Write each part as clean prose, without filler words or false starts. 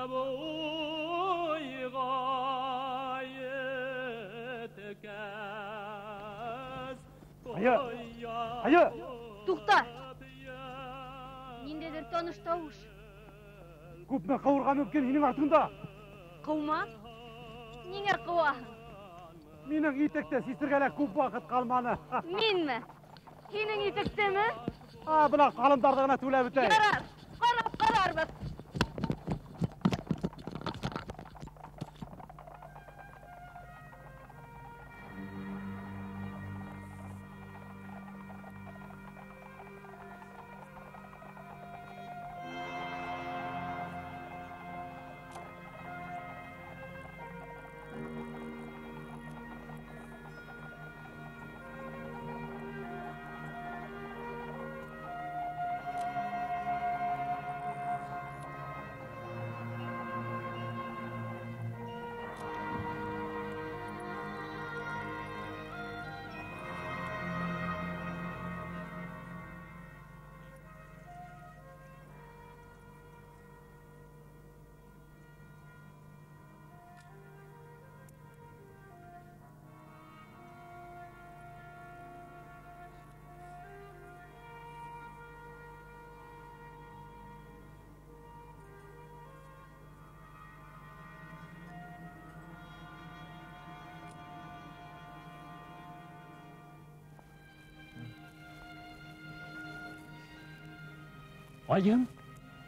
Уйға еткәс. Ая! Ая! Туҡта! Ниндәйҙер таныш тауыш. Күпме ҡыуырға мөмкин һинең артыңда? Ҡыума? Ниңә ҡыуаһың? Минең итекте сисергә лә күп ваҡыт ҡалманы. Минме? Һинең итектеме? А, бына ҡалымдарҙы ғына түләп бөтәйек. Ярар, ҡарап ҡарарбыҙ. Айым.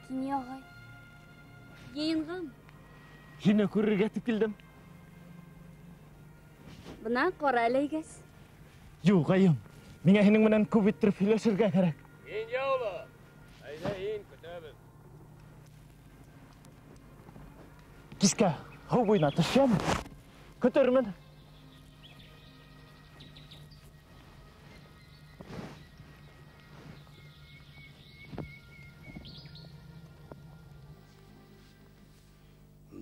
Кинйә ағай. Йыйынған. Һине күрергә тип килдем. Бына ҡара әләйгәс. Юҡ, айым. Миңә һинең менән күп иттереп һөйләшергә кәрәк. Ин яула. Әйҙә ин, көтәбеҙ. Кискә һыу буйына төшәм. Көтөрмөн.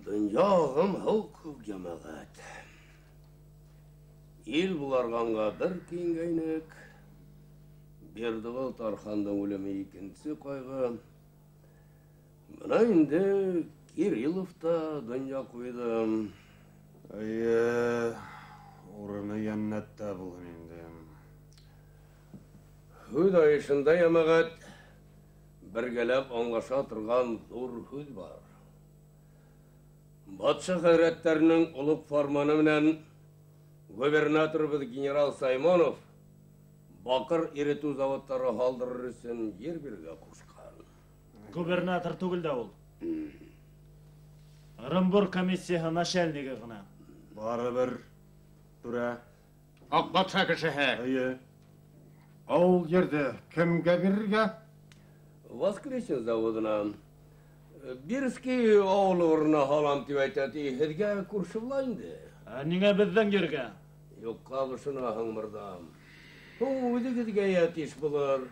Донъя ағым һыу күк йәмәғәт. Ил буларғанға бер киңгәйнек. Бердығол Тархандың үлеме икенсе ҡайғы. Бына инде Кириллов та донъя ҡуйҙы. Эйе, урыны йәннәттә булһын инде. Һүҙ айышында йәмәғәт, бергәләп аңлаша торған ҙур һүҙ бар. Батша хәҙрәттәренең олоҡ фарманы менән губернаторыбыҙ генерал Саймонов баҡыр иретеү заводтары һалдырыр өсөн ер бирергә ҡушҡан. Губернатор түгел дә ул. Ырымбур комиссияһы начальнигы ғына. Барыбер түрә. Аҡ батша кешеһе. Эйе. Ауыл ерҙе кемгә бирергә? Воскресен заводына. Бирский ауылы урынына һалам тип әйтә, ти, һеҙгә күрше була инде. Ә ниңә беҙҙең ергә? Юҡҡа бошонаһың, мырҙам. Һуң үҙегеҙгә йәтиш булыр.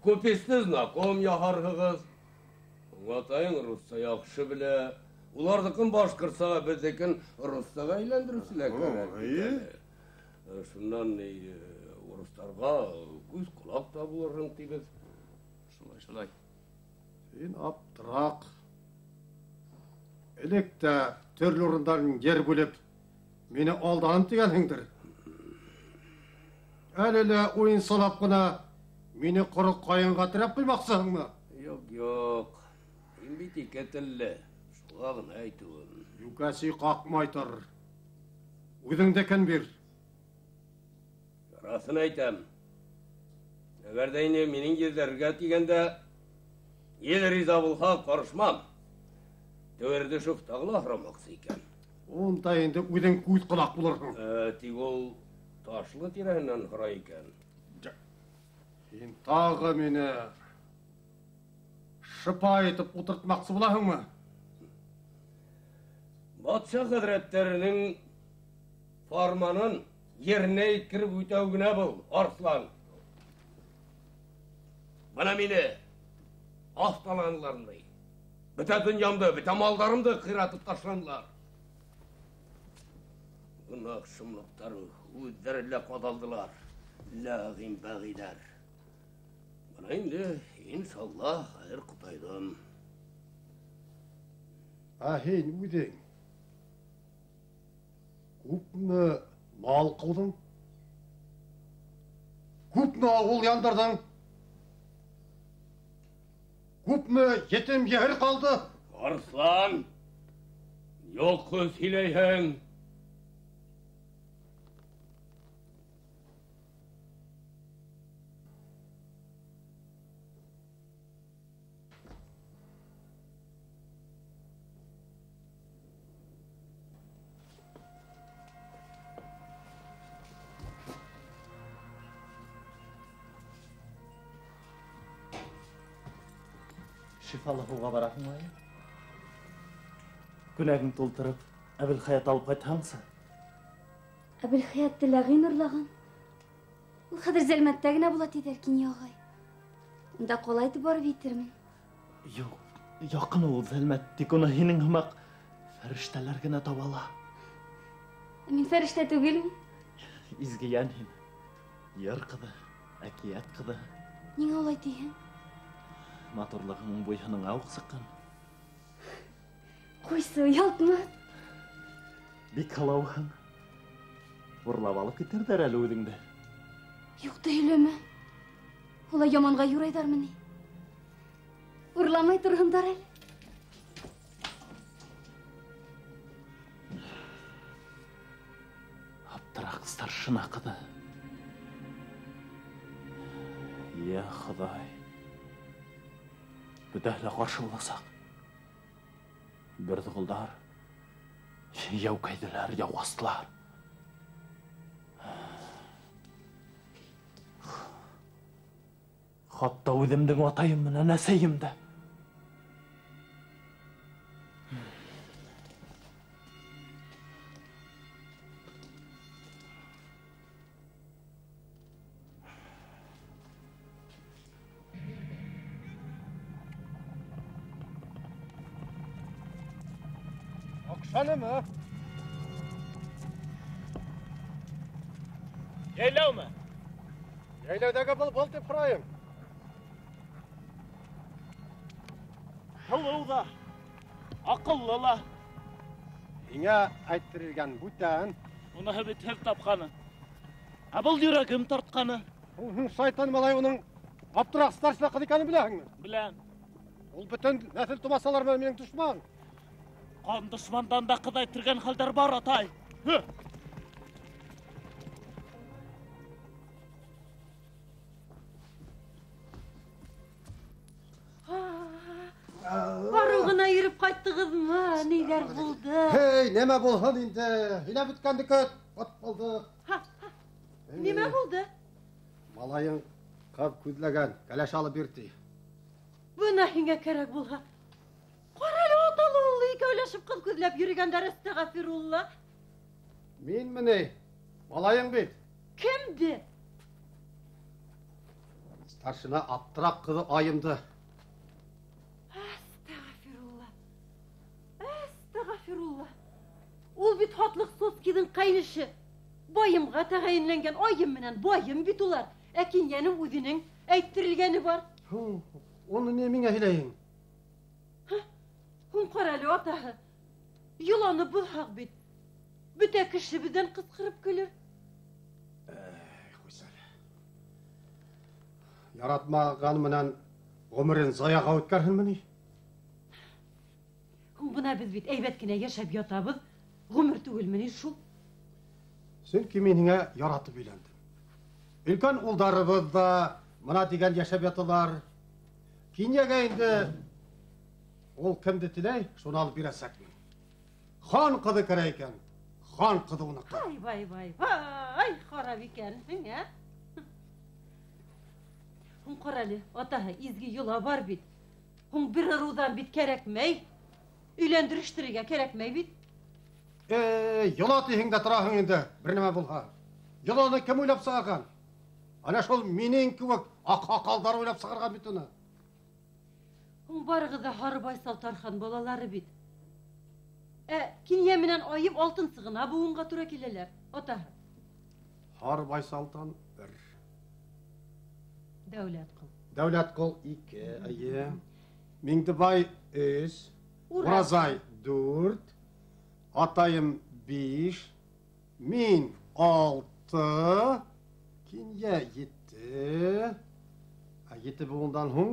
Купецты знаком яһарһығыҙ. Атайың русса яҡшы белә. Уларҙыҡын башҡортсаға, беҙҙекен руссаға әйләндереүселәр кәрәк бит әле. Шунан урыҫтарға күҙ ҡолаҡ та булырһың тибеҙ. Шулай, шулай. Һин аптыраҡ. Элек тә төрлө урындан ер бүлеп, мине алданым тигәнһеңдер. Әле лә уйын салап ҡына мине ҡоро ҡайынға терәп ҡуймаҡсыһыңмы? Юҡ, юҡ. Һин бит ике телле. Шуға ғына әйтеүем. Йүкәсе ҡаҡмай тор. Үҙеңдекен бир. Раҫын әйтәм. Әгәр ҙә инде минең ерҙәргә тигәндә ел риза булһа, ҡарышмам. Тәүердешев тағы ла һорамаҡсы икән. Унда инде үҙең күҙ ҡолаҡ булырһың. Тик ул Ташлы тирәһенән һорай икән. Һин тағы мине шыпа итеп ултыртмаҡсы булаһыңмы? Батша хәҙрәттәренең фарманын еренә еткереп үтәү генә был, Арыҫлан. Бына мине аҫталанылар. Бөтә донъямды, бөтә малдарымды ҡыйратып ташланылар. Гөнаһ шомлоҡтары үҙҙәре лә ҡаҙалдылар. Ләғин бәғиҙәр. Бына инде, иншалла, хәҙер ҡотайҙым. Ә һин үҙең күпме мал ҡыуҙың? Күпме ауыл яндырҙың? Күпме етем еһер ҡалды? Арыҫлан, юҡ һүҙ һөйләйһең. Шифалы һыуға бараһыңмы? Күнәгең тултырып, Әбелхаят алып ҡайтһаңсы? Әбелхаятты ләғин урлаған. Ул хәҙер Зәлмәттә генә була тиҙәр, Кинйә ағай. Унда ҡалайтып барып етермен. Юҡ, яҡын ул Зәлмәт, тик уны һинең һымаҡ фәрештәләр генә таба ала. Мин фәрештә түгелмен. Изге йән һин. Йыр ҡыҙы, әкиәт ҡыҙы. Ниңә улай тиһең? Матурлығың буйһыныңа уҡ сыҡҡан. Ҡуйсы, оялтма. Бик һылыуһың. Урлап алып китерҙәр әле үҙеңде. Юҡты һөйләмә. Улай яманға юрайҙармы ни? Урламай торһондар әле. Аптыраҡ старшина ҡыҙы. Йә Хоҙай. Бөтәһе лә ҡаршы буласаҡ. Берҙеғолдар яукәйҙеләр, яу астылар. Хатта үҙемдең атайым менән әсәйем дә. Оҡшанымы? Йәйләүме? Йәйләүҙәге был тип һорайым. Һылыу ҙа, аҡыллы ла. Һиңә әйттерелгән бүтән. Уныһы бит һеҙ тапҡаны. Ә был йөрәгем тартҡаны. Шайтан малай уның Аптыраҡ старшина ҡыҙ икәнен беләһеңме? Беләм. Ул бөтөн нәҫел тумасалар менән минең дошман. Ҡан дошмандан да ҡыҙ әйтергән хәлдәр бар, атай. Барыу ғына йөрөп ҡайттығыҙмы? Ниҙәр булды? Һей, нәмә булһын инде? Һөйләп бөткәнде көт, ат булдыҡ. Нимә булды? Малайың ҡыҙ күҙләгән, кәләш алып бир ти. Бына һиңә кәрәк булһа. Ҡара әле, аталы уллы икәүләшеп ҡыҙ күҙләп йөрөгәндәр, әстәғәфирулла. Минме ни? Малайың бит. Кемде? Старшина Аптыраҡ ҡыҙы Айымды. Әстәғәфирулла. Әстәғәфирулла. Ул бит һатлыҡ Соцкийҙың ҡәйнеше. Байымға тәғәйенләнгән Айым менән байым бит улар. Ә Кинйәнең үҙенең әйттерелгәне бар. Уны ни миңә һөйләйһең? Һуң ҡара әле, атаһы. Йоланы боҙһаҡ бит. Бөтә кеше беҙҙән ҡысҡырып көлөр. Ҡуйса әле. Яратмаған менән ғүмерен заяға үткәрһенме ни? Һуң бына беҙ бит әйбәт кенә йәшәп ятабыҙ. Ғүмер түгелме ни шул? Сөнки мин һиңә яратып өйләндем. Өлкән улдарыбыҙ ҙа мына тигән йәшәп яталар. Кинйәгә инде ул кемде теләй, шуны алып бирәсәкмен. Хан ҡыҙы кәрәк икән, хан ҡыҙы уныҡы. Вай, вай, вай, вай, харап икәнһең, ә? Һуң ҡара әле, атаһы, изге йола бар бит. Һуң бер ырыуҙан бит кәрәкмәй. Өйләндерештерергә кәрәкмәй бит. Йола тиһең дә тораһың инде, бер нәмә булһа. Йоланы кем уйлап сығарған? Ана шул минең кеүек аҡһаҡалдар уйлап сығарған бит уны. Һуң барығыҙ ҙа Һарыбайсал Тархан балалары бит. Ә Кинйә менән Айым алтынсы ғына быуынға тура киләләр, атаһы. Һарыбайсалтан бер. Дәүләтҡол. Дәүләтҡол ике, эйе. Миңдебай өс, Уразай 4, атайым 5, мин 6, Кинйә 7. Ә 7 быуындан һуң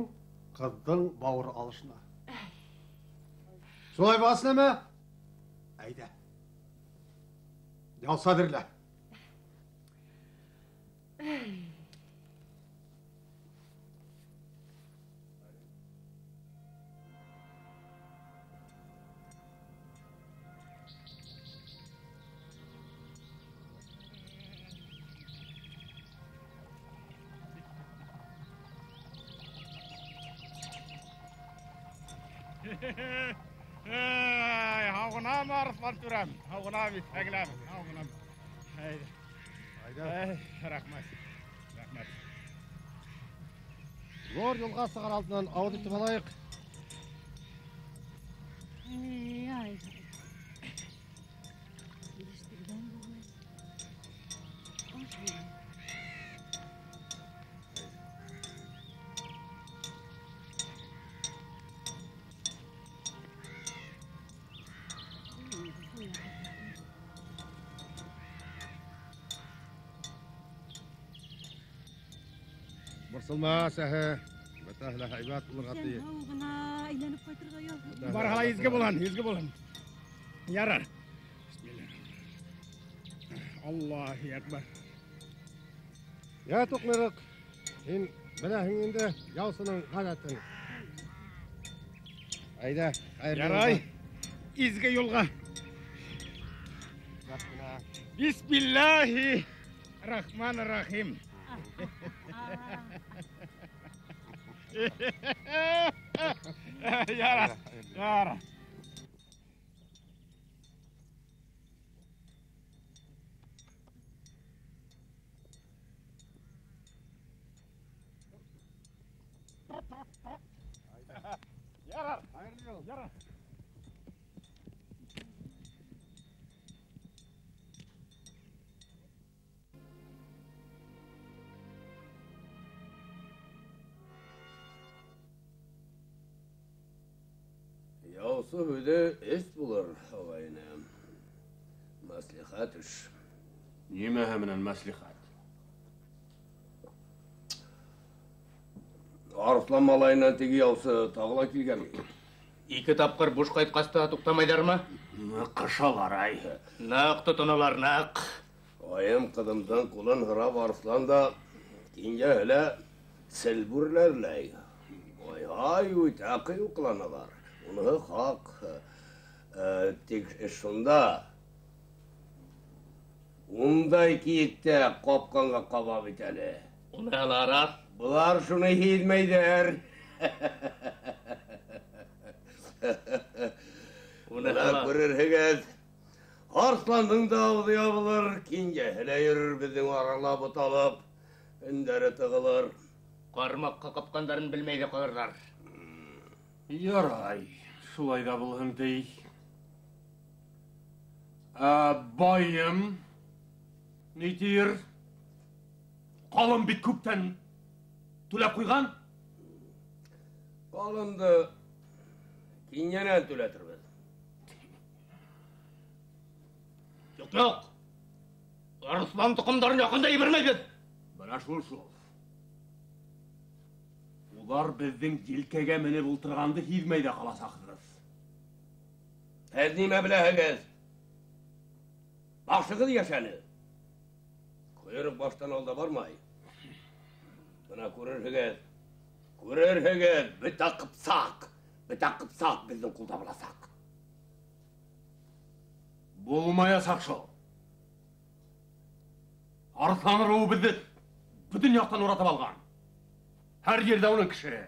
ҡыҙҙың бауыры алышына. Шулай буласын әмә? Әйҙә. Ялса әҙерлә. Һауғынам, Арыҫлан түрәм, һауғынам, иҫәгләм, һауғынам. Әйҙә. Рәхмәт, рәхмәт. Ҙур юлға сығар алдынан ауыҙ итеп алайыҡ. Ай, килештергән буғай. Аш булған. Борсолма, сәһе. Бөтәһе лә һәйбәт булырға тейеш. Һау ғына әйләнеп ҡайтырға яҙһын. Барыһы ла изге булһын, изге булһын. Ярар. Бисмилла. Аллаһу акбар. Йә, Туҡмырыҡ, һин беләһең инде яусының ғәҙәтен. Әйҙә, хәйерле Ярай, юлға. изге юлға. Бисмиллаһи рахман рахим. Ярар, ярар. Ярар, ярар. Яусы үҙе эс булыр, ағайны. Мәслихәт эш. Нимәһе менән мәслихәт? Арыҫлан малайынан теге яусы тағы ла килгән. 2 тапҡыр буш ҡайтҡас та туҡтамайҙармы? Ныҡышалар, ай. Ныҡ тотоналар, ныҡ. Айым ҡыҙымдың ҡулын һорап Арыҫлан да кинйәһе лә сел бүрләрләй. Ай-һай, үтә ҡыйыу ҡыланалар. Уныһы хаҡ. Тик эш шунда. Ундай кейектә ҡапҡанға ҡаба бит әле. Уныһы ла раҫ. Былар шуны һиҙмәйҙәр. Уныһы Бына ла. күрерһегеҙ. Арыҫландың да ауыҙы ябылыр, кинйәһе лә йөрөр беҙҙең арала буталып, өндәре тығылыр. Ҡармаҡҡа ҡапҡандарын белмәй ҙә ҡалырҙар. Ярай, шулай ҙа булһын ти. Ә, байым ни тиер? Ҡалым бит күптән түләп ҡуйған. Ҡалымды кинйәнән түләтербеҙ. Юҡ, юҡ. Арыҫлан тоҡомдарын яҡын да ебәрмәйбеҙ. Бына шул шул. Улар беҙҙең елкәгә менеп ултырғанды һиҙмәй ҙә ҡаласаҡһығыҙ. Һеҙ нимә беләһегеҙ? Башығыҙ йәшәне. Ҡойроҡ баштан алда бармай. Бына күрерһегеҙ. Күрерһегеҙ, бөтә ҡыпсаҡ, бөтә ҡыпсаҡ беҙҙең ҡулда буласаҡ. Булмаясаҡ шул. Арыҫлан ырыуы беҙҙе бөтөн яҡтан уратып алған. Һәр ерҙә уның кешеһе.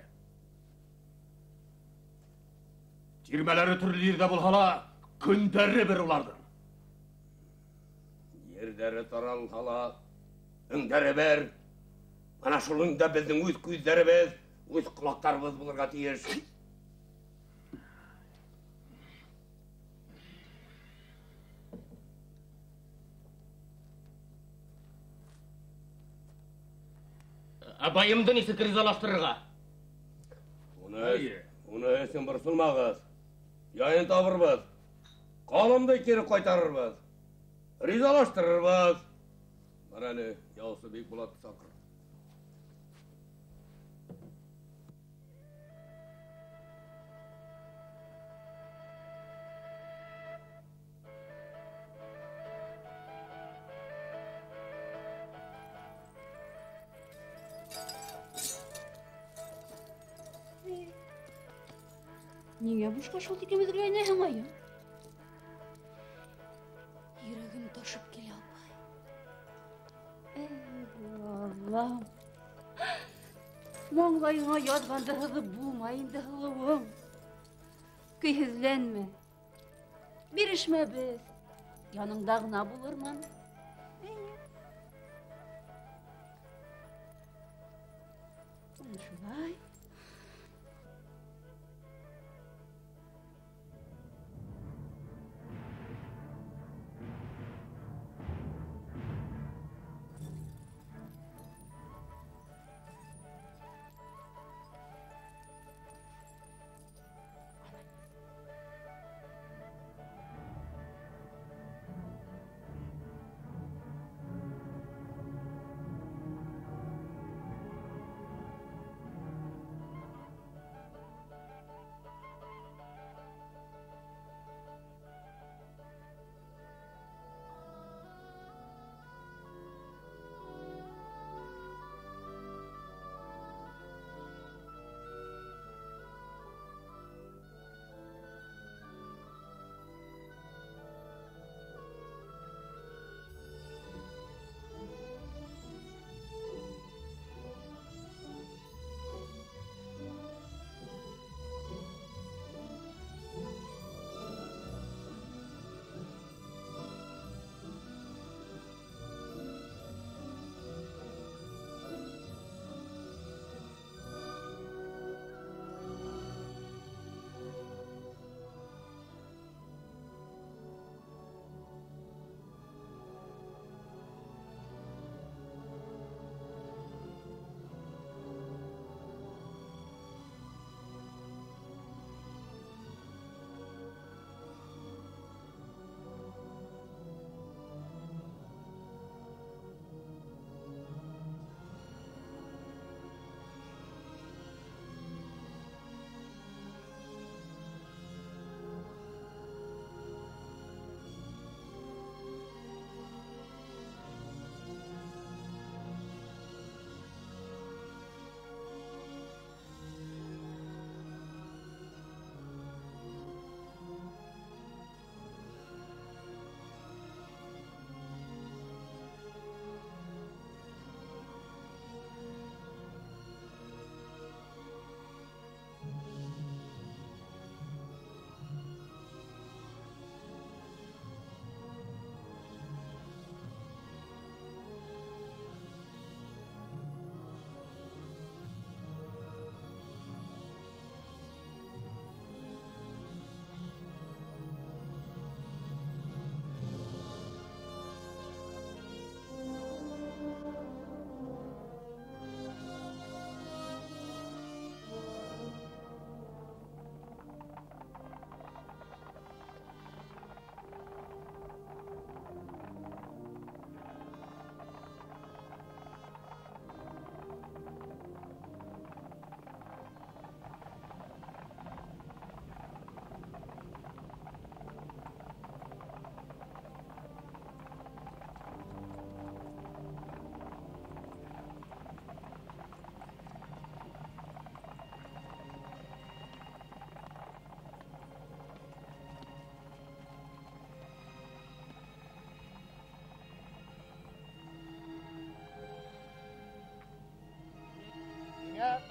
Тирмәләре төрлө ерҙә булһа ла, көндәре бер уларҙың. Ерҙәре таралһа ла, өңдәре бер. Ана шул өңдә беҙҙең үҙ күҙҙәребеҙ, үҙ ҡолаҡтарыбыҙ булырға тейеш. Ә байымды нисек ризалаштырырға? Уны өсөн борсолмағыҙ. Яйын табырбыҙ. Ҡалымды кире ҡайтарырбыҙ. Ризалаштырырбыҙ. Бар әле, яусы Бикбулатты саҡыр. Ниңә бушҡа шул тиклем өҙгөләнәһең, айым? Йөрәгем ташып килә, апай. Эй, Аллам. Маңлайыңа яҙғанды һыҙып булмай инде, һылыуым. Көйһөҙләнмә. Бирешмә беҙ. Яныңда ғына булырмын. Шулай.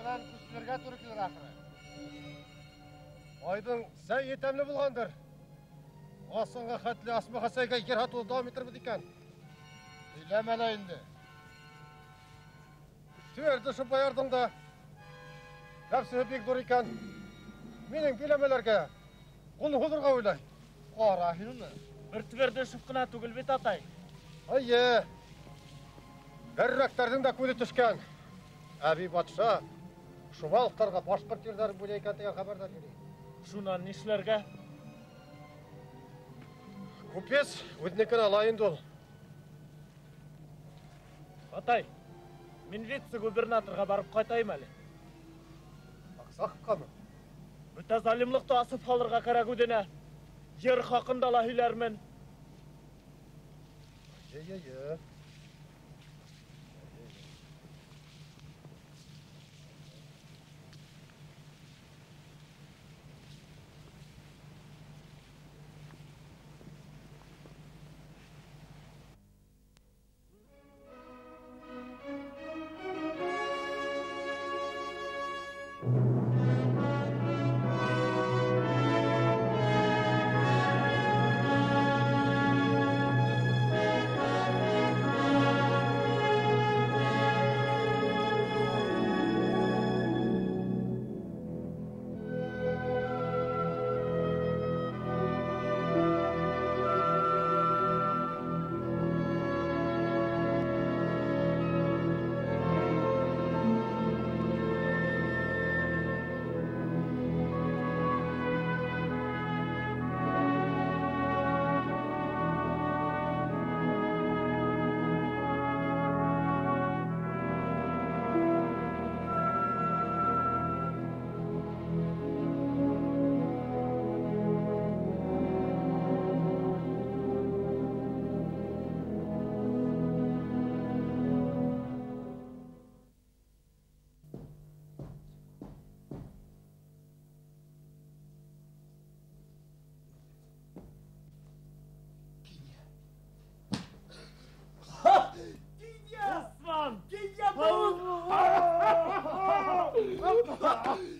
Менән күсенергә тура килер ахыры. Айҙың сәйе тәмле булғандыр. Асанға хәтле асмаға сәйгә ер һатыуҙы дауам итербеҙ икән. Һөйләмә лә инде. Твердышев баярҙың да нәфсеһе бик ҙур икән. Минең биләмәләргә ҡул һуҙырға уйлай. Ҡара һин уны. Бер Твердышев ҡына түгел бит, атай. Эйе. Бәррәктәрҙең дә күҙе төшкән. Әбей батша Шуваловтарға башҡорт ерҙәрен бүлә икән тигән хәбәрҙәр йөрөй. Шунан нишләргә? Купец үҙенекен ала инде ул. Атай, мин вице-губернаторға барып ҡайтайым әле. Аҡсаҡҡамы? Бөтә залимлыҡты асып һалырға кәрәк үҙенә. Ер хаҡында ла һөйләрмен. Йә-йә-йә.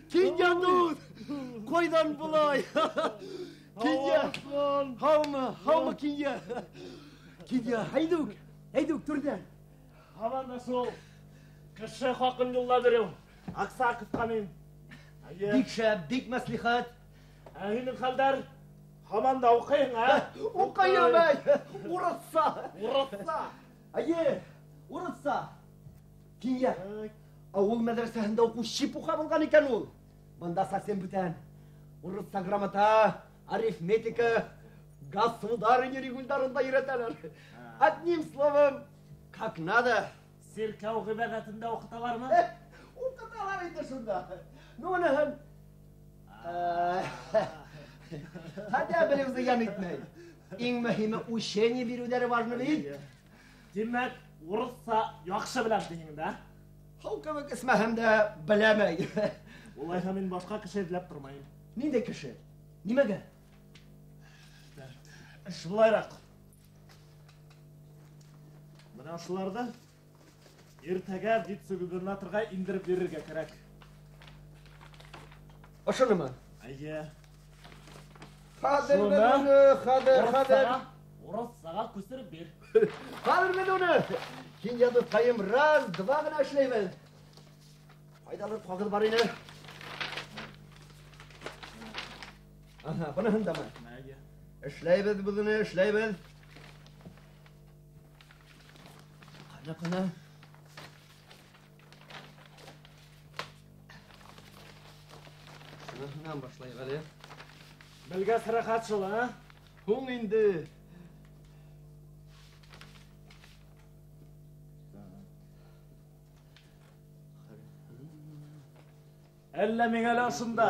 Кинйә дуҫ, ҡайҙан былай? Кинйә, һаумы, һаумы Кинйә? Кинйә, әйҙүк, әйҙүк түрҙән. Һаман да шул кеше хаҡын юллап биреү. Аҡсаҡовҡа мин. Бик шәп, бик мәслихәт. Ә һинең хәлдәр һаман да уҡыйһың, ә? Уҡыйым, әй, урыҫса. Урыҫса. Эйе, урыҫса. Кинйә, ауыл мәҙрәсәһендә уҡыу чепуха булған икән ул. Бында совсем бүтән. Урыҫса грамота, арифметика, государыня регулярында өйрәтәләр. Одним словом, как надо. Сиркәү ғибәҙәтендә уҡыталармы? Уҡыталар инде шунда. Ну, уныһын. Хәтә белем зыян итмәй. Иң мөһиме учение биреүҙәре важно бит. Тимәк, урыҫса яҡшы беләм тиһең дә? Һыу кеүек эсмәһәм дә беләм. Улайһа мин башҡа кеше эҙләп тормайым. Ниндәй кеше? Нимәгә? Эш былайыраҡ. Бына ошоларҙы иртәгә вице-губернаторға индереп бирергә кәрәк. Ошономы? Эйе. Хәҙер мин уны, хәҙер, хәҙер. Урыҫсаға күсереп бир. Хәҙер мин уны. Кинйә дуҫҡайым, раз, два ғына эшләйбеҙ. Ҡайҙалыр ҡағыҙ бар ине. Аһа, быныһындамы? Эйе. Эшләйбеҙ быныны, эшләйбеҙ. Ҡана, ҡана. Шуныһынан башлайыҡ әле. Белгәс рәхәт шул, ә? Һуң инде. Әллә миңә лә ошонда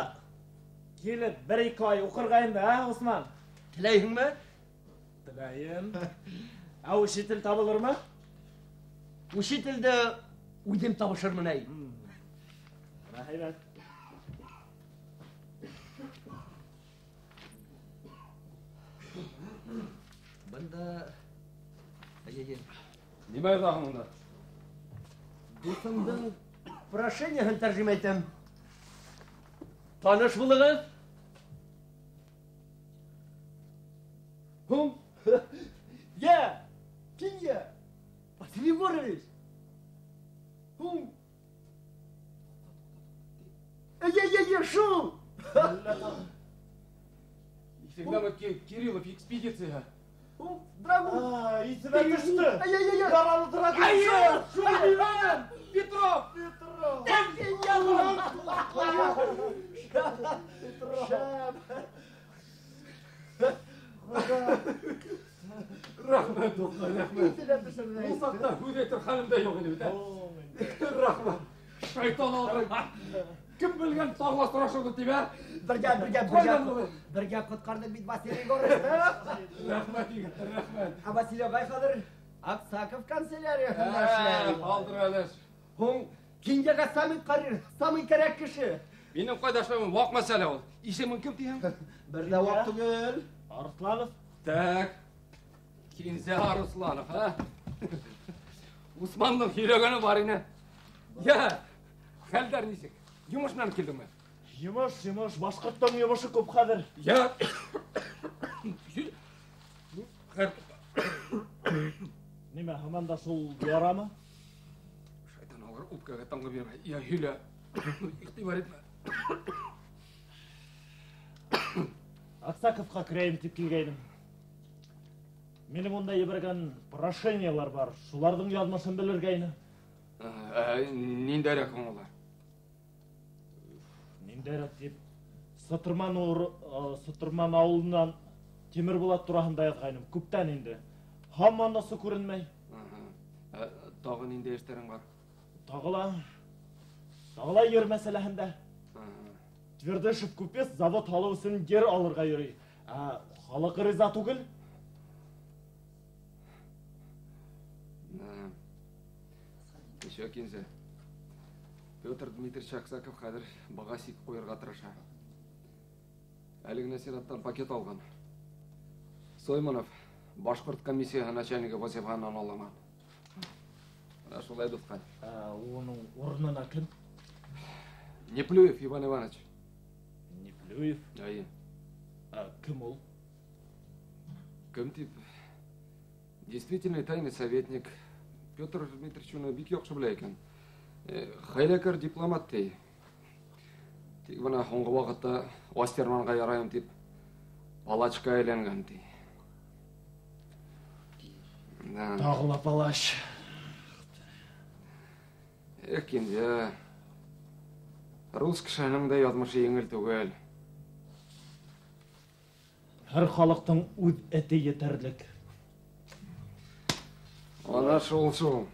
килеп бер-ике ай уҡырға инде, ә, Усман? Теләйһеңме? Теләйем. Ә учитель табылырмы? Учителде үҙем табышырмын, әй. Рәхмәт. Бында әй-әй. Нимә яҙаһың унда? Дуҫымдың прошениеһын тәржемә итәм. Таныш булығыҙ. Һуң? Йә, Кинйә, Василий Егорович. Һуң? Әй-әй-әй, шул. Исеңдәме Кириллов экспедицияһы? Драгун. Иҫемә төштө. Әй-әй-әй. Яралы драгун. Әйе, шул минең. Петров. Петров. Петров. Шәп. Рәхмәт, дуҫҡай, рәхмәт. Ул саҡта һүҙ әйтер хәлем дә юҡ ине бит, ә? Рәхмәт. Шайтан алғыр. Кем белгән тағы ла сорашырҙы тип, ә? Бергә, бергә, бергә. Бергә ҡотҡарҙыҡ бит Василий Егоровичты. Рәхмәт, егеттәр, рәхмәт. Ә Василий ағай хәҙер Аксаков канцелярияһында эшләй. Ҡалдыр әле. Һуң Кинйәгә самый ҡарир, самый кәрәк кеше. Минең ҡайҙа эшләүем ваҡ мәсьәлә ул. Исемең кем тиһең? Бер ҙә ваҡ түгел. Арыҫланов. Так. Кинзә Арыҫланов, ә? Усмандың һөйләгәне бар ине. Йә, хәлдәр нисек? Йомош менән килдеңме? Йомош, йомош, башҡорттың йомошо күп хәҙер. Йә. Хәр. Нимә, һаман да шул ярамы? Шайтан алғыр, үпкәгә таңғы бирмә. Йә, һөйлә. Иғтибар итмә. Аксаковҡа керәйем тип килгәйнем. Минең унда ебәргән прошениелар бар. Шуларҙың яҙмышын белергә ине. Ниндәйерәк һуң улар? Ниндәйерәк тип, Сытырман ауылынан Тимербулат тураһында яҙғайным. Күптән инде. Һаман асы күренмәй. Тағы ниндәй эштәрең бар? Тағы ла ер мәсьәләһендә. Твердышев купец завод һалыу өсөн ер алырға йөрөй. Ә халыҡ риза түгел. Еще Кинзә. Петр Дмитриевич Аксаков хәҙер баға сик ҡуйырға тырыша. Әле генә сираттан пакет алған. Сойманов башҡорт комиссияһы начальнигы вазифаһынан алынған. Бына шулай, дуҫҡай. Ә уның урынына кем? Неплюев Иван Иванович. Неплюев? Әйе. Ә кем ул? Кем тип? Действительный тайный советник. Петр Дмитриевич уны бик яҡшы белә икән. Хәйләкәр дипломат ти. Тик бына һуңғы ваҡытта Остерманға ярайым тип палачка әйләнгән ти. Да. Тағы ла палач. Эх, Кинзә. Рус кешеһенең дә яҙмышы еңел түгел. Һәр халыҡтың үҙ эте етерлек. Ана шул шул.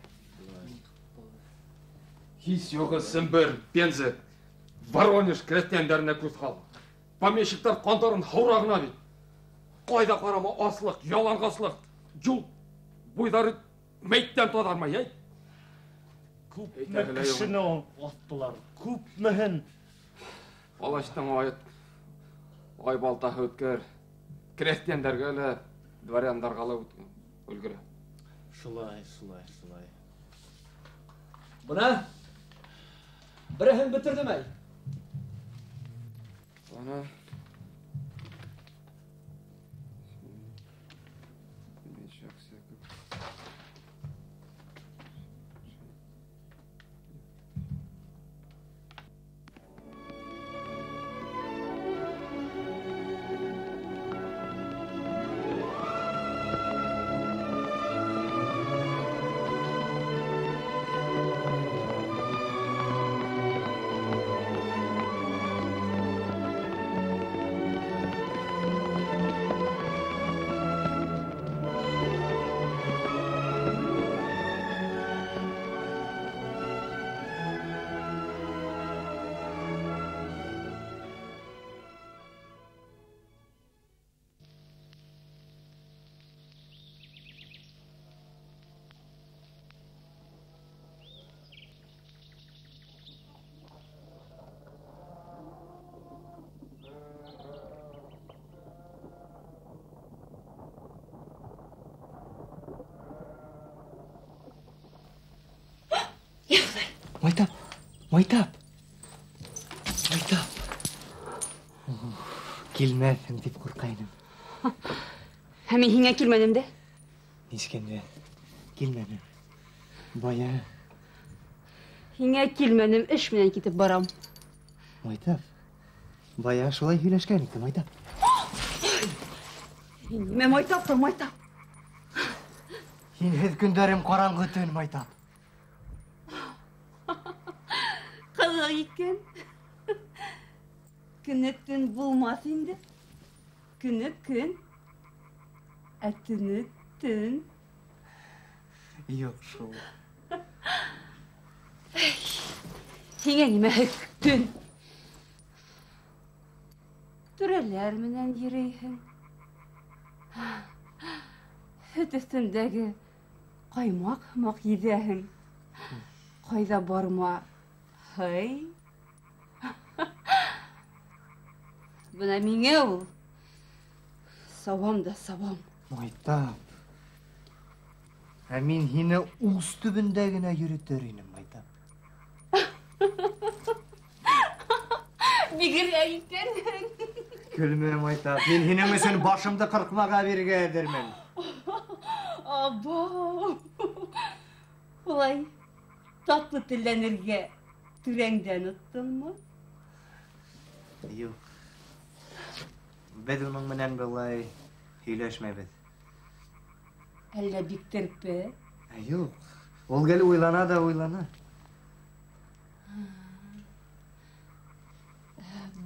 Һис юғы Сембер, Пенза, Воронеж крәҫтиәндәренә күҙ һал. Помещиктар ҡандарын һаура ғына бит. Ҡайҙа ҡарама аслыҡ, яланғаслыҡ, юл буйҙары мәйеттән таҙармай, әй. Күпме кешене аҫтылар, күпмеһен. Палачтың ай балтаһы үткер. Крәҫтиәндәргә лә, дворяндарға ла өлгөрә. Шулай, шулай, шулай. Бына береһен бөтөрҙөм әй. Ана. Майтап, Майтап, Майтап. Килмәҫһең тип ҡурҡайным. Ә мин һиңә килмәнем дә. Нисек инде килмәнем? Бая. Һиңә килмәнем, эш менән китеп барам. Майтап, бая шулай һөйләшкән идек, Майтап. Нимә Майтап та Майтап? Һинһеҙ көндәрем ҡараңғы төн, Майтап. Ҡыҙыҡ икән. Көнө төн булмаҫ инде. Көнө көн, ә төнө Төн? Юҡ шул. Һиңә нимәһе төн? Түрәләр менән йөрөйһөң. Һөт өҫтөндәге ҡаймаҡ һымаҡ йөҙәһең. Ҡайҙа барма, һый. Бына миңә ул сабам да сабам. Майтап. Ә мин һине ус төбөндә генә йөрөтөр инем, Майтап. Бигерәк икәнһең. Көлмә, Майтап. Мин һинең өсөн башымды ҡырҡмаға бирергә әҙермен. Абау. Улай татлы телләнергә түрәңдән оттоңмо? Юҡ. Беҙ уның менән былай һөйләшмәйбеҙ. Әллә бик терпе? Юҡ. Ул гел уйлана да уйлана.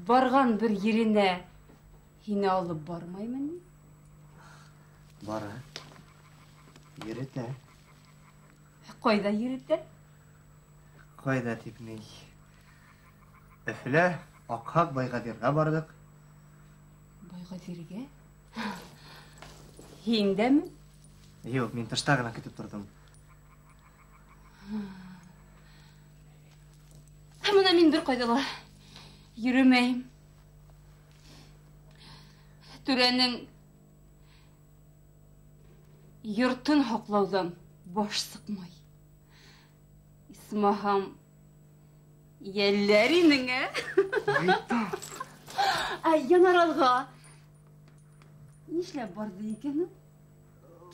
Барған бер еренә һине алып бармаймы ни? Бара. Йөрөтә. Ҡайҙа йөрөтә? Ҡайҙа тип ни? Өфөлә Аҡһаҡ Байғадирға барҙыҡ. Байғадиргә? Һин дәме? Юҡ, мин тышта ғына көтөп торҙом. Бына мин бер ҡайҙа ла йөрөмәйем. Түрәнең йортон һаҡлауҙан баш сыҡмай. Исмаһам, йәлләр инең, ә? Ә Янаралға нишләп барҙы икән ул?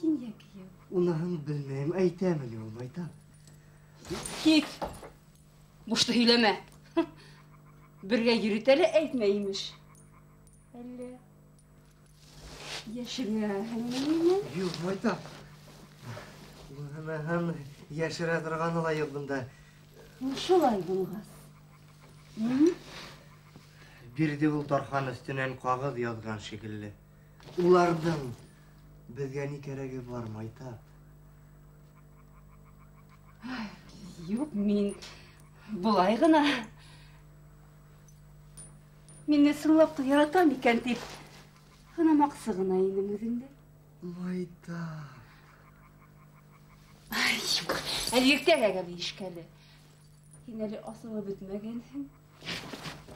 Кинйә кейәү. Уныһын белмәйем, әйтәме ни ул, Майтап? Кит! Бушты һөйләмә. Бергә йөрөтә лә әйтмә, имеш. Әллә йәшерәһеңме мине? Юҡ, Майтап. Уныһын йәшерә торғаны ла юҡ бында. Шулай булғас. Бирҙе ул тархан өҫтөнән ҡағыҙ яҙған шикелле. Уларҙың беҙгә ни кәрәге бар, Майтап? Юҡ, мин былай ғына. Мине ысынлап та яратам икән тип һынамаҡсы ғына инем үҙеңде. Майтап. Ай, юҡ, әле иртәрәк әле ишкәле. Һин әле асылып бөтмәгәнһең.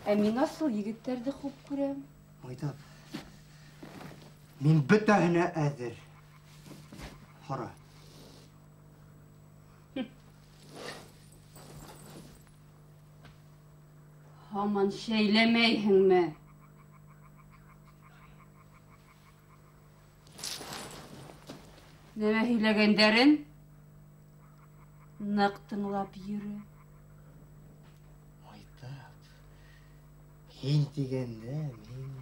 Ә мин асыл егеттәрҙе хуп күрәм. Майтап, мин бөтәһенә әҙер. Һора. Һаман шәйләмәйһеңме? Нәмә һөйләгәндәрен ныҡ тыңлап йөрө. Майтап, һин тигәндә мин...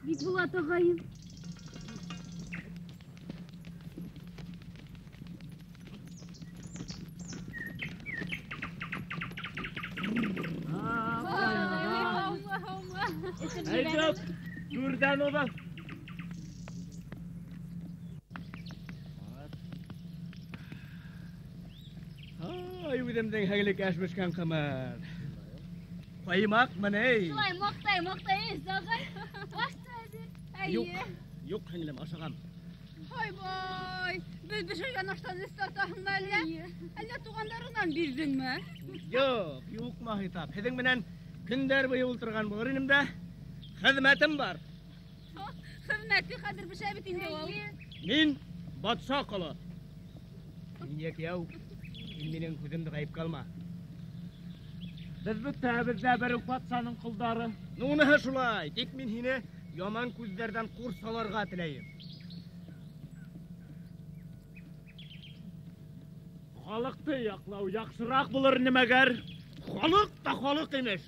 Бикбулат ағайым. Әйҙәк, түрҙән уҙа. Ай, үҙемдең һеңлекәш бешкән ҡымыҙ. Ҡаймаҡ менәй. Шулай маҡтай, маҡтай, ағай. Юҡ, юҡ, һеңлем, ашағам. Һай-бай, беҙ бешергән аштан эс тартаһыңмы әллә? Әллә туғандарыңдан бирҙеңме? Юҡ, юҡ, Маһитап. Һеҙҙең менән көндәр буйы ултырған булыр инем дә, хеҙмәтем бар. Хеҙмәте хәҙер бешә бит инде ул. Мин батша ҡоло. Кинйә кейәү, һин минең һүҙемде ғәйепкә алма. Беҙ бөтәбеҙ ҙә бер үк батшаның ҡолдары. Ну, уныһы шулай, тик мин һине яман күҙҙәрҙән ҡурсаларға теләйем. Халыҡты яҡлау яҡшыраҡ булыр ине мәгәр. Халыҡ та халыҡ имеш.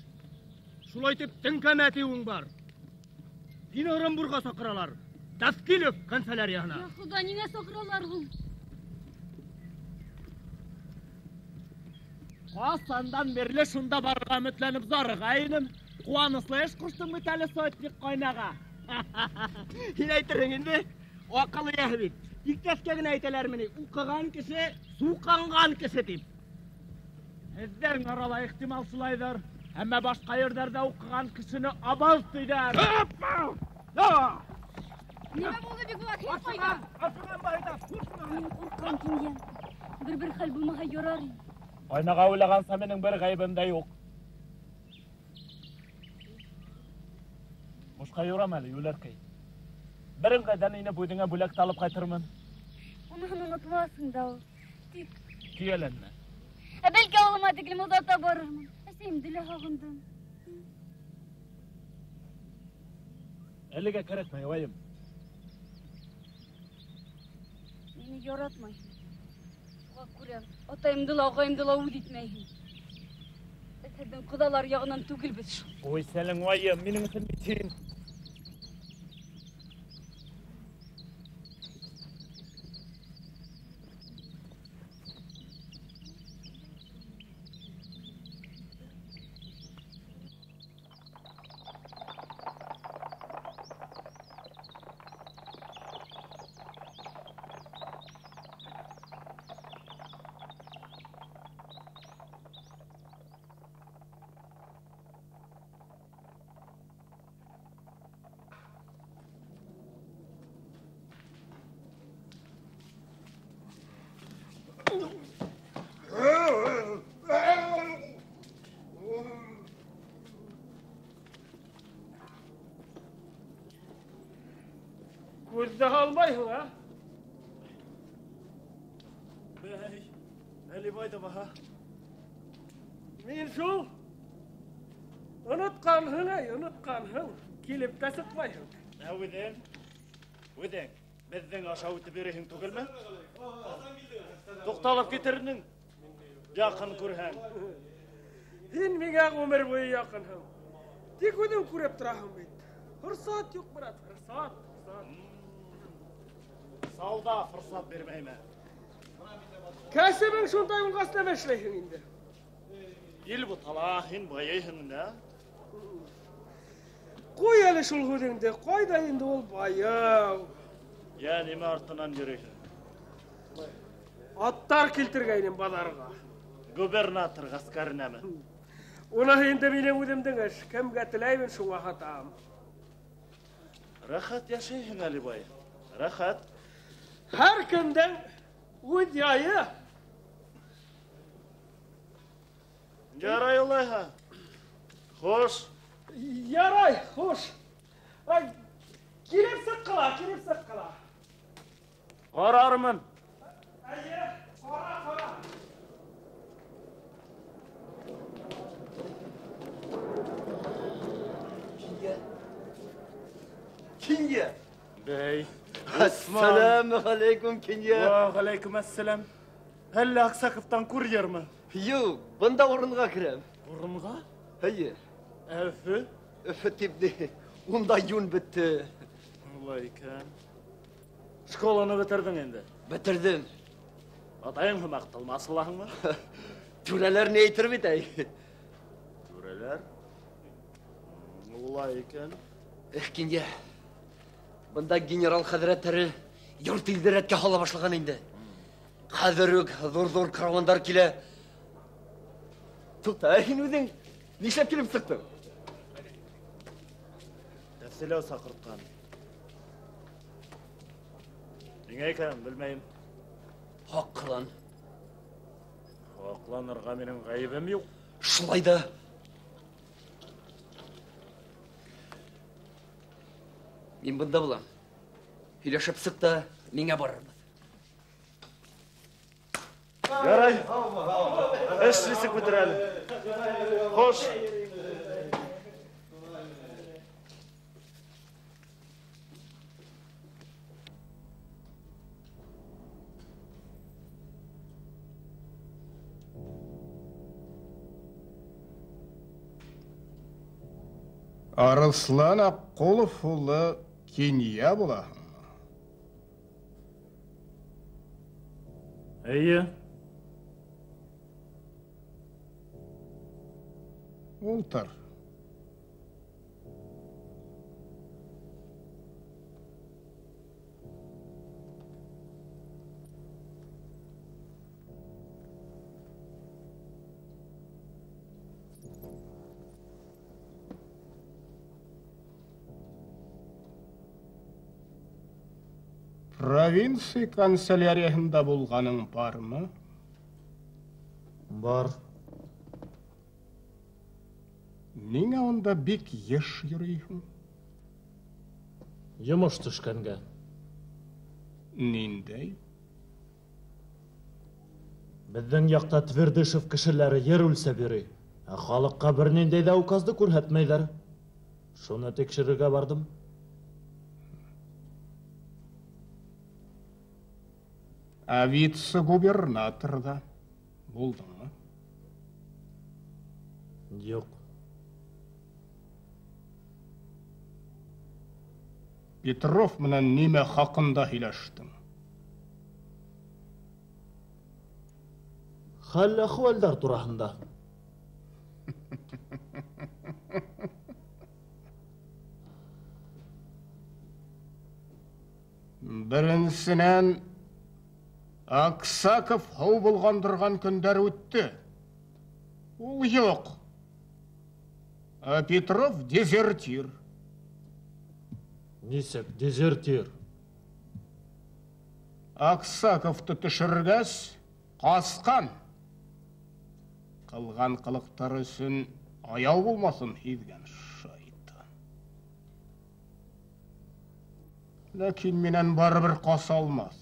Шулай итеп теңкәмә тиеүең бар. Һине Ырымбурға саҡыралар. Тафкилев канцелярияһына. Я Худа, ниңә саҡыралар һуң? Ҡасандан бирле шунда барырға өмөтләнеп зарыға инем. Ҡыуаныслы эш ҡуштың бит әле сотник ҡайнаға. Һин әйтерһең инде, аҡыл эйәһе бит. Тиктәҫкә генә әйтәләрме ни? Уҡыған кеше, суҡанған кеше тип. Һеҙҙең арала ихтимал шулайҙыр. Әммә башҡа ерҙәрҙә уҡыған кешене абаз тиҙәр. Нимә булды, Бикбулат? Һин ҡайҙа? Асыған байҙа. Мин ҡурҡам, Кинйә. Бер-бер хәл булмаһа ярар ине. Ҡайнаға уйлағанса минең бер ғәйебем дә юҡ. Бушҡа юрам әле, юләркәй. Бер ыңғайҙан инеп үҙеңә бүләк тә алып ҡайтырмын. Уныһын онотмаҫһың да ул. Тик Көйәләнмә. Ә бәлки ауылыма тиклем оҙата барырмын. Әсәйемде лә һағындым. Әлегә кәрәкмәй, вайым. Мине яратмайһың. Шуға күрә атайымды ла, ағайымды ла үҙ итмәйһең. Беҙ һеҙҙең ҡоҙалар яғынан түгелбеҙ шул. Ой, сәлең, вайым, минең өсөн бит һин. Күҙҙе һалмайһың, ә? Бәй, Әлибай ҙа баһа. Мин шул. Онотҡанһың, әй, онотҡанһың. Килеп тә сыҡмайһың. Ә үҙең? Үҙең беҙҙең аша үтеп йөрөйһөң түгелме? Туҡталып китер инең, яҡын күрһәң. Һин миңә ғүмер буйы яҡынһың. Тик үҙең күреп тораһың бит. Форсат юҡ, брат, форсат, форсат. Сауҙа форсат бирмәйме? Кәсебең шундай булғас нәмә эшләйһең инде? Ил бутала, һин байыйһың да. Ҡуй әле шул һүҙеңде, ҡайҙа инде ул байыу? Йә, нимә артынан йөрөйһөң? Аттар килтергәйнем баҙарға. Губернатор ғәскәренәме? Уныһы инде минең үҙемдең эш. Кемгә теләймен, шуңа һатам. Рәхәт йәшәйһең, Әлибай, рәхәт. Һәр кемдең үҙ яйы. Ярай улайһа. Хуш. Ярай, хуш. Ай, килеп сыҡҡыла, килеп сыҡҡыла. Ҡарармын. Әйе, ҡара, ҡара. Кинйә. Кинйә. Бәй. Әссәләмү ғәләйкүм, Кинйә. Вә ғәләйкүм әссәләм. Әллә Аксаковтан курьермы? Юҡ, бында урынға керәм. Урынға? Эйе. Өфө? Өфө тип ни? Унда йүн бөттө. Улай икән. Школаны бөтөрҙөң инде? Бөтөрҙөм. Атайың һымаҡ тылмас булаһыңмы? Түрәләр ни әйтер бит, әй? Түрәләр? Улай икән. Эх, Кинйә. Бында генерал хәҙрәттәре йорт илде рәткә һала башлаған инде. Хәҙер үк ҙур-ҙур каравандар килә. Туҡта, ә һин үҙең нишләп килеп сыҡтың? Тәфсиләү саҡыртҡан. Ниңә икәнен белмәйем. Хаҡ ҡылан. Хаҡланырға минең ғәйебем юҡ. Шулай ҙа. Мин бында булам. Һөйләшеп сыҡ та миңә барырбыҙ. Ярай. Эш нисек бөтөр әле? Хуш. Арыслан Аҡҡолов улы Кинйә булаһыңмы? Эйе. Ултыр. Провинция канцелярияһында булғаның бармы? Бар. Ниңә унда бик йыш йөрөйһөң? Йомош төшкәнгә. Ниндәй? Беҙҙең яҡта Твердышев кешеләре ер үлсәп йөрөй, ә халыҡҡа бер ниндәй ҙә указды күрһәтмәйҙәр. Шуны тикшерергә барҙым. Ә вице-губернаторҙа булдыңмы? Юҡ. Петров менән нимә хаҡында һөйләштең? Хәл-әхүәлдәр тураһында. Беренсенән, Аксаков һыу болғандырған көндәр үтте. Ул юҡ. Ә Петров дезертир. Нисек дезертир? Аксаковты төшөргәс, ҡасҡан. Ҡылған ҡылыҡтары өсөн аяу булмаҫын һиҙгән шайтан. Ләкин минән барыбер ҡаса алмаҫ.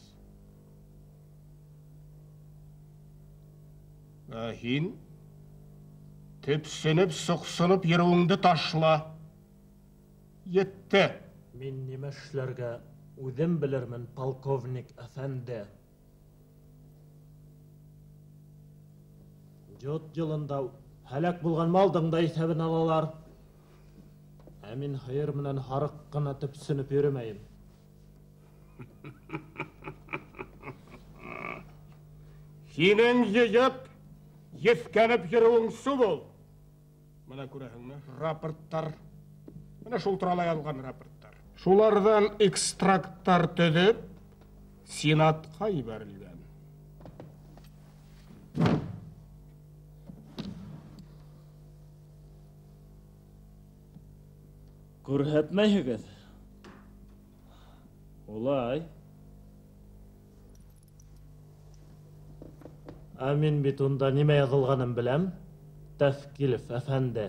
Ә һин төпсөнөп, соҡсоноп йөрөүеңде ташла. Етте. Мин нимә эшләргә үҙем белермен, полковник әфәнде. Йот йылында һәләк булған малдың да иҫәбен алалар. Ә мин һыйыр менән һарыҡ ҡына төпсөнөп йөрөмәйем. Һинең йыйып, еҫкәнеп йөрөүең су бул. Мына күрәһеңме, рапорттар. Мына шул турала яҙылған рапорттар. Шуларҙан экстракттар төҙөп, Сенатҡа ебәрелгән. Күрһәтмәйһегеҙ? Улай. Ә мин бит унда нимә яҙылғанын беләм, Тәфкилев әфәнде.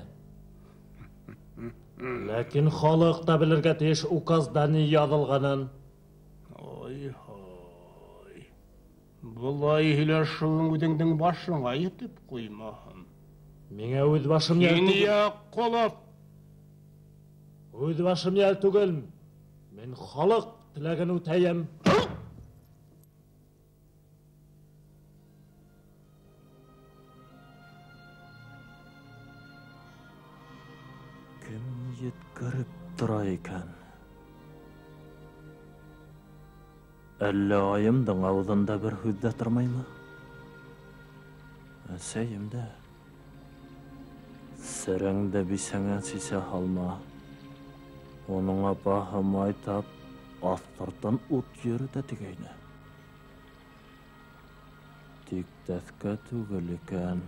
Ләкин халыҡ та белергә тейеш указда ни яҙылғанын. Ай-һай. Былай һөйләшеүең үҙеңдең башыңа етеп ҡуймаһын. Миңә үҙ башым йәл түгел. Кинйәҡолов! Үҙ башым йәл түгел. Мин халыҡ теләген үтәйем. Кем еткереп тора икән? Әллә айымдың ауыҙында бер һүҙ ҙә тормаймы? Әсәйем дә. Сереңде бисәңә сисә һалма. Уның апаһы май тап, аҫтыртын ут йөрөтә тигәйне. Тик тәҫкә түгел икән.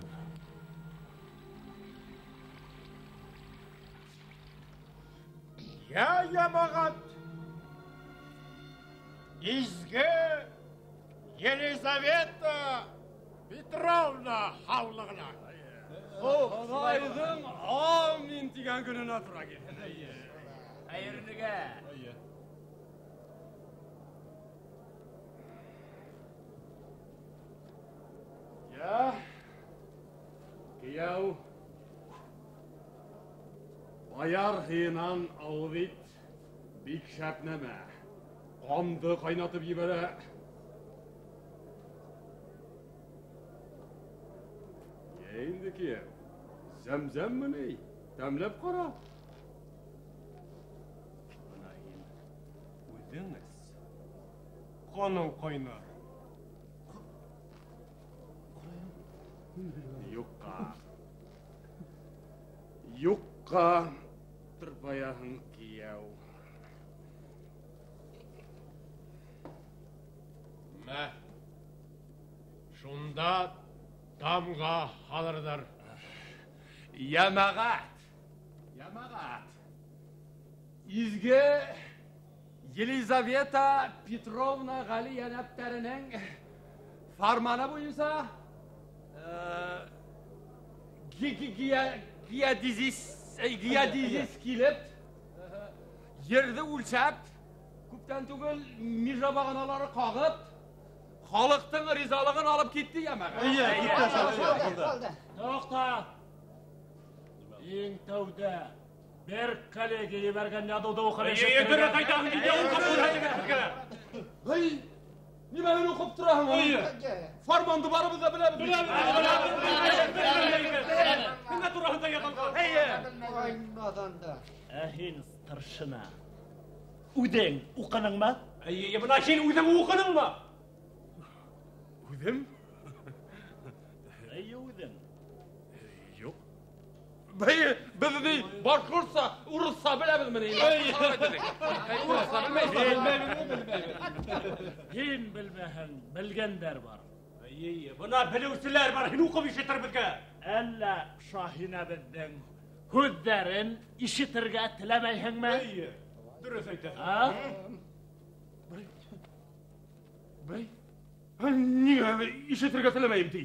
Йә, йәмәғәт! Изге Елизавета Петровна һаулығына! Хоҙайҙың амин тигән көнөнә тура килһен. Хәйерлегә! Йә, кейәү, баяр һыйынан ауыҙ ит, бик шәп нәмә. Ҡанды ҡайнатып ебәрә. Йә инде, кейәү, зәмзәмме ни? Тәмләп ҡара. Ҡаның ҡайнар. Юҡҡа. Юҡҡа тырпаяһың, кейәү. Мә. Шунда тамға һалырҙар. Йәмәғәт. Йәмәғәт. Изге Елизавета Петровна Ғали йәнәптәренең фарманы буйынса геодезис килеп, ерҙе үлсәп, күптән түгел межа бағаналары ҡағып, халыҡтың ризалығын алып китте йәмәғәт. Эйе, китте. Туҡта. Иң тәүҙә бер коллега ебәргән яҙыуҙы уҡып ишеттерергә. Дөрөҫ әйтәһең, уҡып беҙгә. Эй, нимәне уҡып тораһың? Фарманды барыбыҙ ҙа беләбеҙ. Беләбеҙ. Нимә тураһында яҙылған? Эйе. Ә һин, старшина, үҙең уҡыныңмы? Эйе, бына һин үҙең уҡыныңмы? Үҙем? Эйе, үҙең. Юҡ. Бәй, беҙ ни башҡортса, урыҫса беләбеҙме ни? Урыҫса белмәйбеҙ. Һин белмәһәң, белгәндәр бар. Эйе, бына белеүселәр бар, һин уҡып ишетер беҙгә. Әллә Шаһинәбеҙҙең һүҙҙәрен ишетергә теләмәйһеңме? Эйе, дөрөҫ әйтәһең. Бәй, ниңә ишетергә теләмәйем ти?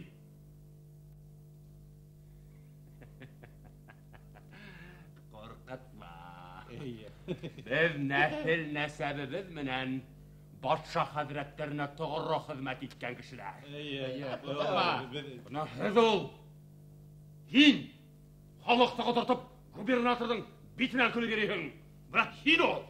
Ҡурҡытма. Беҙ нәҫел нәсәбебеҙ менән батша хәҙрәттәренә тоғро хеҙмәт иткән кешеләр. Бына һеҙ ул. Һин халыҡты ҡотортоп губернаторҙың битенән көлөп йөрөйһөң. Бына һин ул.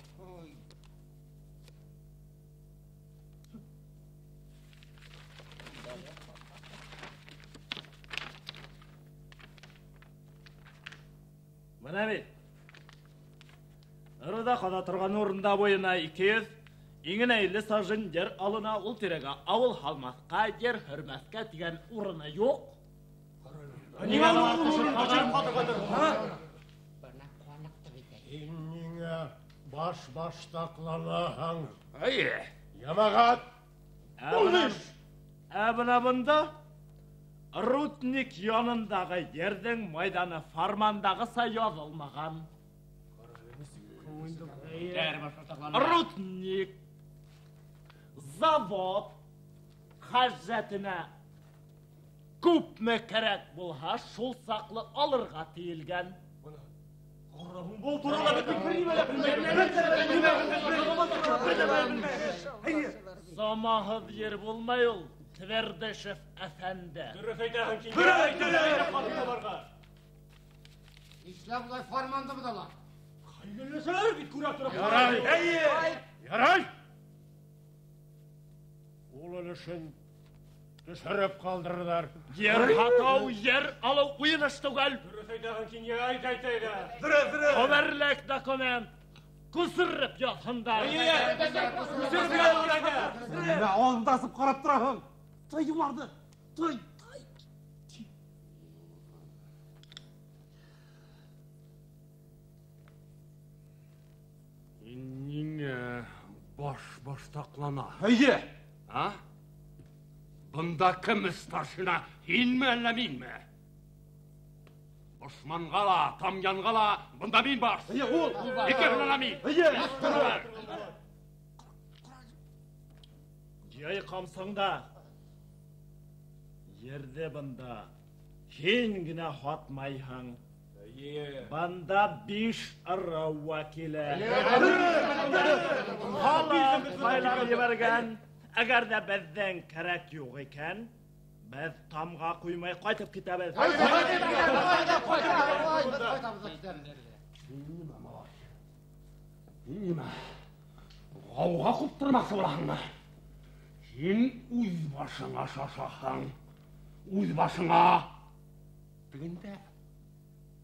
Бына бит. Ырыда ҡаҙа торған урында буйына 200, иңенә 50 сажин ер алына, ул тирәгә ауыл һалмаҫҡа, ер һөрмәҫкә тигән урыны юҡ. Ниңә ул урын төшөрөп ҡалдырғандар? Һин ниңә баш-баштаҡланаһың? Эйе. Йәмәғәт, Был эш. Ә бына бында рудник янындағы ерҙең майҙаны фармандағыса яҙылмаған. Рудник, завод хәжәтенә күпме кәрәк булһа, шул саҡлы алырға тейелгән. Был турала беҙ бер нимә лә белмәйбеҙ. Самаһыҙ ер булмай ул, Твердышев әфәнде. Дөрөҫ әйтәһең, кинйә. Нишләп улай фарманды боҙалар? Хәйләләсәләр бит күрә тороп. Ярай, ярай. Ул өлөшөн төшөрөп ҡалдырҙар. Ер һатыу, ер алыу уйын эш түгел. Дөрөҫ әйтәһең, кинйә, әйт, әйт, әйт. Дөрөҫ, дөрөҫ. Ғүмерлек документ. Күсереп яҙһындар. Күсереп яҙһындар. Нимә ауыҙыңды асып ҡарап тораһың? Тый уларҙы, тый. Ниңә баш-баштаҡлана? Эйе. А? Бында кем старшина? Һинме әллә минме? Бошманға ла, тамъянға ла бында мин баш. Эйе, ул. Икеһенә лә мин. Эйе. Йый ҡамсың да. Ерҙе бында һин генә һатмайһың. Бында 5 ырыу вәкиле. Халыҡ һайлап ебәргән. Әгәр ҙә беҙҙең кәрәк юҡ икән, беҙ тамға ҡуймай ҡайтып китәбеҙ. Нимә, малай? Нимә? Ғауға ҡуптырмаҡсы булаһыңмы? Һин үҙ башыңа шашаһың. Үҙ башыңа. Тегендә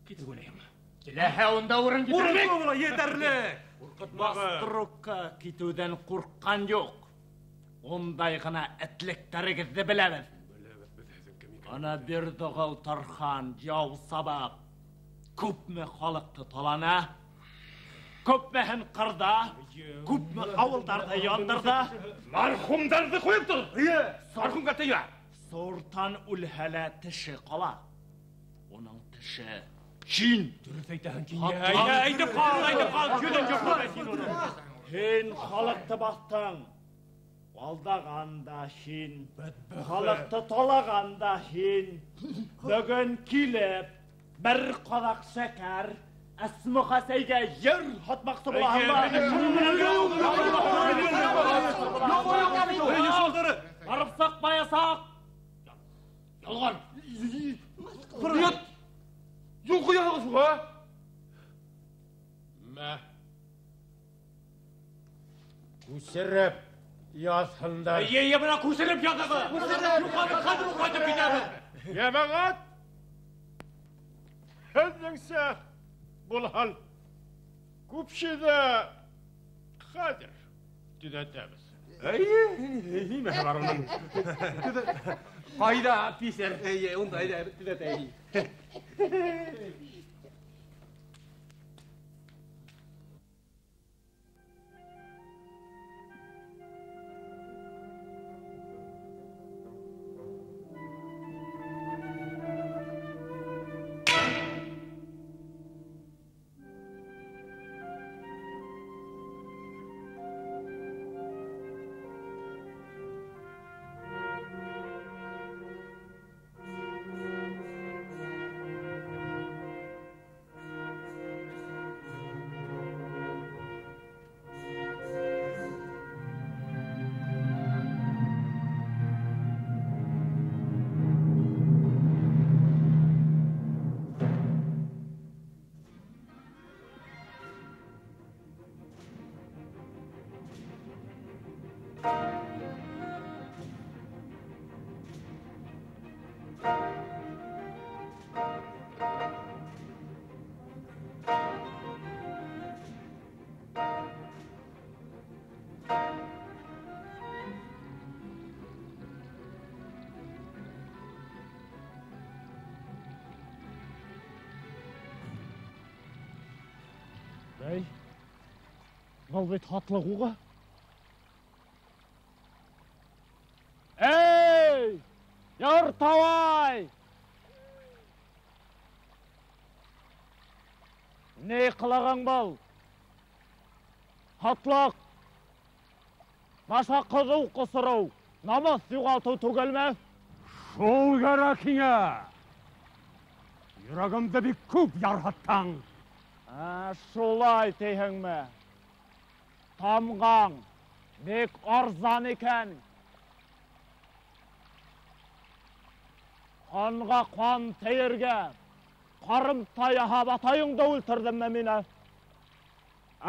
китеп үләйем. Теләһә унда урын Урын китермәк. була, етерлек. Баструкка китеүҙән ҡурҡҡан юҡ. Ундай ғына этлектәрегеҙҙе беләбеҙ. Ана Берҙығол Тархан яу сабап, күпме халыҡты талана, күпмеһен ҡырҙа, күпме ауылдарҙы яндырҙы. Мархумдарҙы ҡуйып тор. Мархумға теймә. Суртан үлһә лә теше ҡала. Уның теше һин. Дөрөҫ әйтәһең, Кинйә. Әйтеп ҡал, әйтеп ҡал. Йөҙөң йоҡлап һин уны. Һин халыҡты баҫтың. Алдаған да һин, халыҡты талаған да һин. Бөгөн килеп, бер ҡаҙаҡ шәкәр Әсмөхәсәйгә ер һатмаҡсы булаһыңмы? Барып сыҡмаясаҡ. Ялған. Юл ҡуяһығыҙ шуға. Мә. Күсереп яҙһындар. Эйе, бына күсереп яҙығыҙ. Юҡҡа хәҙер үк ҡайтып китәбеҙ. Йәмәғәт, һеҙҙеңсә булһын. Күпшеҙе хәҙер төҙәтәбеҙ. Эйе, нимәһе бар уның? Ҡайҙа писер? Эйе, унда әйҙә төҙәтәйек. Бәй, был бит һатлыҡ уға. Эй, Йортабай! Ни ҡылағың был? Һатлыҡ! Баша ҡыҙыу ҡосороу, намыҫ юғалтыу түгелме? Шул кәрәк һиңә. Йөрәгемде бик күп ярһыттың. Шулай тиһеңме? Тамғаң бик арзан икән. Ҡанға ҡан тейергә, ҡарымта яһап атайыңды үлтерҙеңме мине?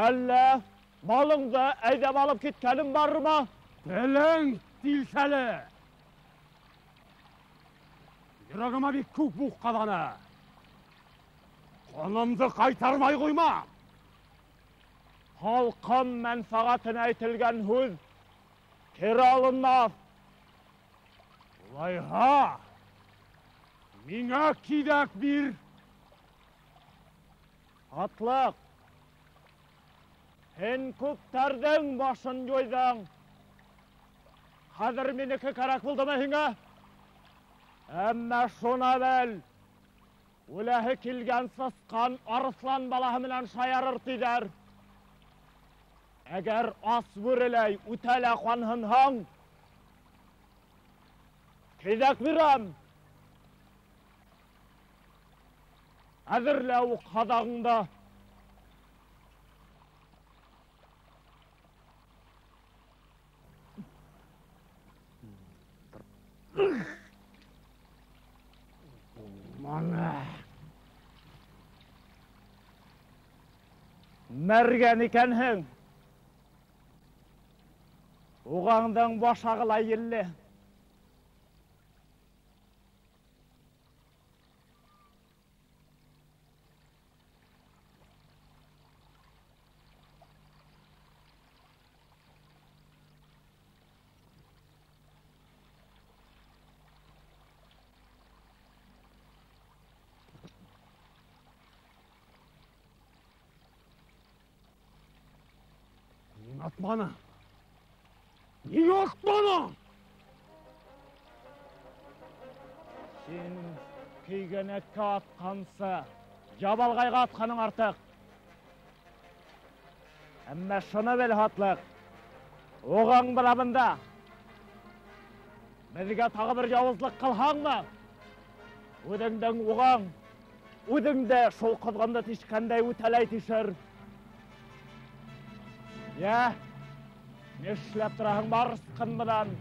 Әллә малыңды әйҙәп алып киткәнем бармы? Телең тилсәле. Йөрәгемә бик күп уҡ ҡаҙаны. Ҡанымды ҡайтармай ҡуйма. Халҡым мәнфәғәтенә әйтелгән һүҙ кире алынмаҫ. Улайһа, миңә киҙәк бир. Һатлыҡ, һин күптәрҙең башын юйҙың. Хәҙер минеке кәрәк булдымы һиңә? Әммә шуны бел, үләһе килгән сысҡан арыҫлан балаһы менән шаярыр тиҙәр. Әгәр ас бүреләй үтә лә ҡанһынһаң, киҙәк бирәм. Әҙерлә уҡ һаҙағыңды. Булманы. Мәргән икәнһең. Уғаңдың башағы ла елле. Атманы. Нигә атманың? Син көйгәнәккә атҡансы, ябалғайға атҡаның артыҡ. Әммә шуны бел, һатлыҡ. Уғың бына бында. Беҙгә тағы бер яуызлыҡ ҡылһаңмы? Үҙеңдең уғың, үҙең дә шул ҡоҙғанды тишкәндәй үтәләй тишер. Йә, нишләп тораһың, бар ысҡын бынан.